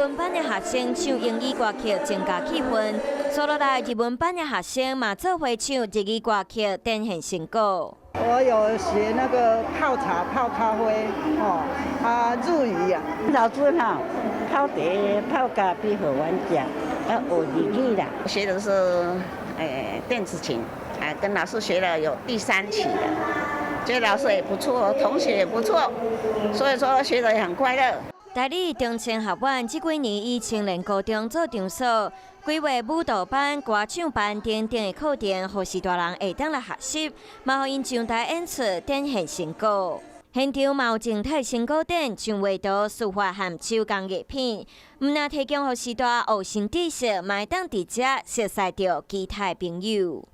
文班的學生唱英語歌曲，增加氣氛。紲落來日文班的學生嘛做伙唱日語歌曲，展現成果。我有學那個泡茶、泡咖啡，哦，啊，日語啊。老師哈，泡茶、泡咖啡予阮食，啊，學日語啦。學的是電子琴，啊，跟老師學了有第三期了，覺得老師也不錯，同學也不錯，所以說學得也很快樂。大理中青學院這幾年以青年高中做場所，規劃舞蹈班、歌唱班等等的課程，予序大人會當來學習，嘛予𪜶上台演出展現成果。現場嘛有靜態成果展，像畫圖、書法和手工藝品，毋但提供予序大學新知識，嘛會當佇遮熟似著其他朋友。